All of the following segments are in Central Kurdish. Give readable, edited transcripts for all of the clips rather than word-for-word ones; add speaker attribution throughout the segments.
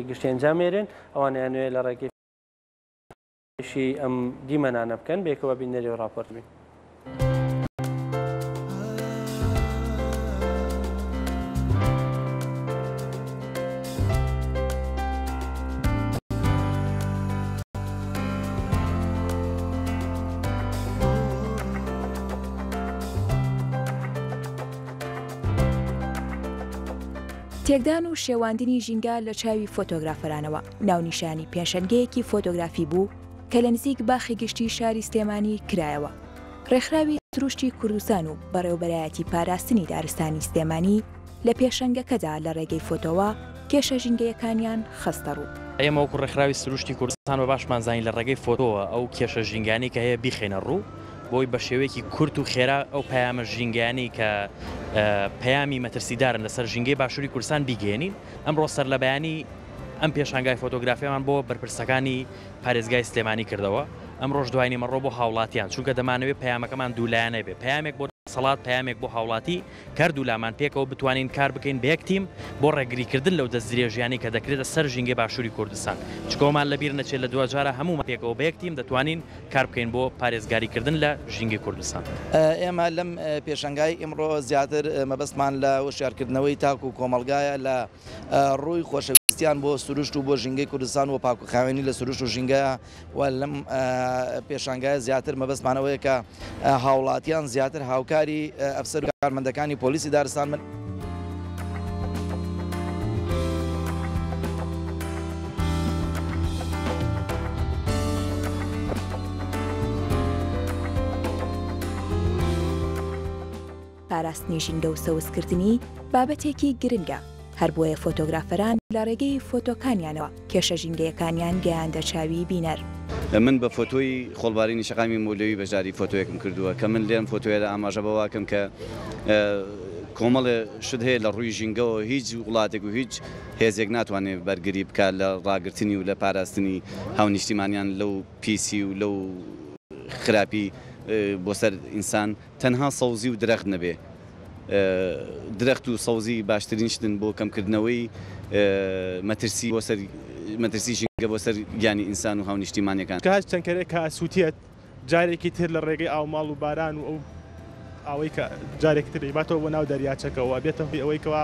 Speaker 1: گشتی ئەنجام ێرێن ئەوانەیانوێ لە ڕێگەی شی ئەم دیمەنانە بکەن بێکەوە بینەری و ڕاپۆرت بین.
Speaker 2: تێکدان و شێواندنی ژینگە لە چاوی فۆتۆگرافەرانەوە ناونیشانی پێشەنگەیەکی فۆتۆگرافی بوو کە لە نزیک باخی گشتی شاری سلێمانی کرایەوە. ڕێکخراوی سروشتی کوردستان و بەڕێوەبەرایەتی پاراستنی دارستانی سلێمانی لە پێشەنگەکەدا لە ڕێگەی فۆتۆوە کێشە ژینگەیەکانیان خستەڕوو.
Speaker 3: ئێمە وەکو ڕێکخراوی سروشتی کوردستان بە باشمان زانی لە ڕێگەی فۆتۆوە ئەو کێشە ژینگانەی کە هەیە بیخەینە ڕوو، بۆی بە شێوەیەکی کورت و خێرا ئەو پەیامە ژینگەیانەی کە پەیامی مەترسیدارن لەسەر ژینگەی باشووری کوردستان بیگەیەنین. ئەمڕۆ سەرلەبەیانی ئەم پێشانگای فۆتۆگرافیەمان بۆ بەرپرسەکانی پارێزگای سلێمانی کردەوە، ئەمڕۆش دواینیمەڕۆ بۆ هاوڵاتیان، چونکە دەمانەوێت پەیامەکەمان دوولایەنە بێت، پەیامێک بۆ دەسەڵات، پەیامێک بۆ هاوڵاتی، کە هەردوولامان پێکەوە بتوانین کار بکەین بە یەک تیم بۆ ڕێگریکردن لەو دەستدرێژیانەی کە دەکرێتە سەر ژینگەی باشووری کوردستان، چونکە ئەومان لەبیر نەچێت لە دواجارا هەموومان پێکەوە بە یەک تیم دەتوانین کار بکەین بۆ پارێزگاریکردن لە ژینگەی کوردستان.
Speaker 4: ئێمە لەم پێشەنگای ئیمڕۆ زیاتر مەبەستمان لە وشیارکردنەوەی تاک و کۆمەڵگایە لە ڕووی خۆشەویستیان بۆ سروشت و بۆ ژینگەی کوردستان و پاک و خاوێنی لە سروشت و ژینگەیە و لەم پێشانگایە زیاتر مەبەستمان ئەوەیە کە هاوڵاتیان زیاتر هاوکاری ئەفسەر و کارمەندەکانی پۆلیسی دارستان بن.
Speaker 2: پاراستنی ژینگە و سەوزکردنی بابەتێکی گرنگە، هەر بۆیە فۆتۆگرافەران لە ڕێگەی فۆتۆکانیانەوە کێشە ژینگەیەکانیان گەیاندە چاوی بینەر.
Speaker 5: من بە فۆتۆی خۆڵبارینی شەقامی مەولەوی بەشداری فۆتۆیەکم کردووە کە من لێم فۆتۆیەدا ئاماژە بەوە ئەکەم کە کۆمەڵێ شت هەیە لە ڕووی ژینگەوە هیچ وڵاتێک و هیچ هێزێک ناتوانێت بەرگری بکات لە ڕاگرتنی و لە پاراستنی هاونیشتیمانیان لەو پیسی و لەو خراپی بۆ سەر ئینسان تەنها سەوزی و درەخت نەبێ درەخت و سەوزی باشترین شتن بۆ کەمکردنەوەی مەترسی بۆ سەر مەترسی ژینگە بۆ سەر گیانی ئینسان و هاونیشتیمانیەکان.
Speaker 6: کە هەر تەنکەرێک کە ئەسوتێت جارێکی تر لە ڕێگەی ئاوماڵ و باران و ئەو ئاوەی کە جارێکی تر دەیباتەوە بۆ ناو دەریاچەکەوە ئەبێتە هۆی ئەوەی کەوا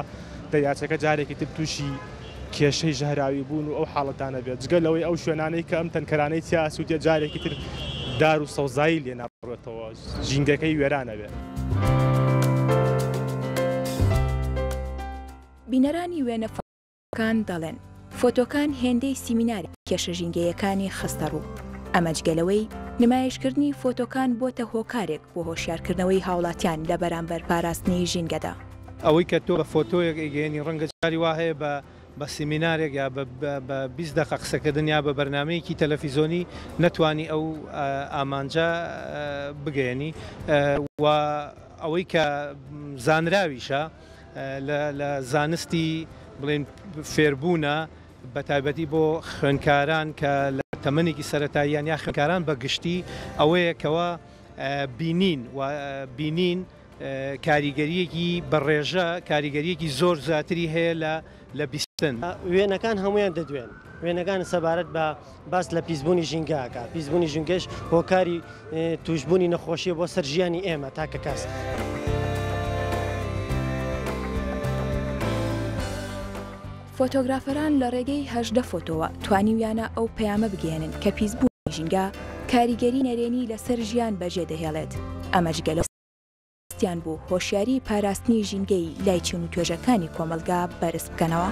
Speaker 6: دەریاچەکە جارێکی تر تووشی کێشەی ژەهراوی بوون و ئەو حاڵەتانە بێت جگە لەوەی ئەو شوێنانەی کە ئەم تەنکەرانەی تیا ئەسوتێت جارێکی تر دار و سەوزایی لێ ناڕوێتەوە ژینگەکەی وێران ئەبێت.
Speaker 2: بینەرانی وێنە فۆتۆکان دەڵێن، فۆتۆکان هێندەی سیمینارێک کێشە ژینگەییەکانی خستەڕوو، ئەمە جگە لەوەی نمایشکردنی فۆتۆکان بۆتە هۆکارێک بۆ هۆشیارکردنەوەی هاوڵاتیان لە بەرامبەر پاراستنی ژینگەدا.
Speaker 7: ئەوەی کە تۆ بە فۆتۆیەک ئەیگەیەنی ڕەنگە جاری وا هەیە بە بە سیمینارێک یا بە بە 20 دەقە قسەکردن یا بە بەرنامەیەکی تەلەفیزۆنی نەتوانی ئەو ئامانجە بگەیەنی و ئەوەی کە زانراویشە لە لە زانستی بڵێن فێربوونە بە تایبەتی بۆ خوێندکاران کە لە تەمەنێکی سەرەتاییان یا خوێندکاران بە گشتی ئەوەیە کەوا بینین و بینین کاریگەرییەکی بە ڕێژە کاریگەرییەکی زۆر زیاتری هەیە لە لە بیستن.
Speaker 8: وێنەکان هەموویان دەدوێن. وێنەکان سەبارەت بە باس لە پیسبوونی ژینگە ئەکات. پیسبوونی ژینگەش هۆکاری تووشبوونی نەخۆشییە بۆ سەر ژیانی ئێمە تاکەکەس.
Speaker 2: فۆتۆگرافەران لە ڕێگەی 18 فۆتۆوە توانیویانە ئەو پەیامە بگەیەنن کە پیسبوونی ژینگە کاریگەری نەرێنی لەسەر ژیان بەجێدەهێڵێت، ئەمە جگە لەو مەبەستیان بوو هۆشیاری پاراستنی ژینگەیی لای چین و توێژەکانی کۆمەڵگا بەرز بکەنەوە.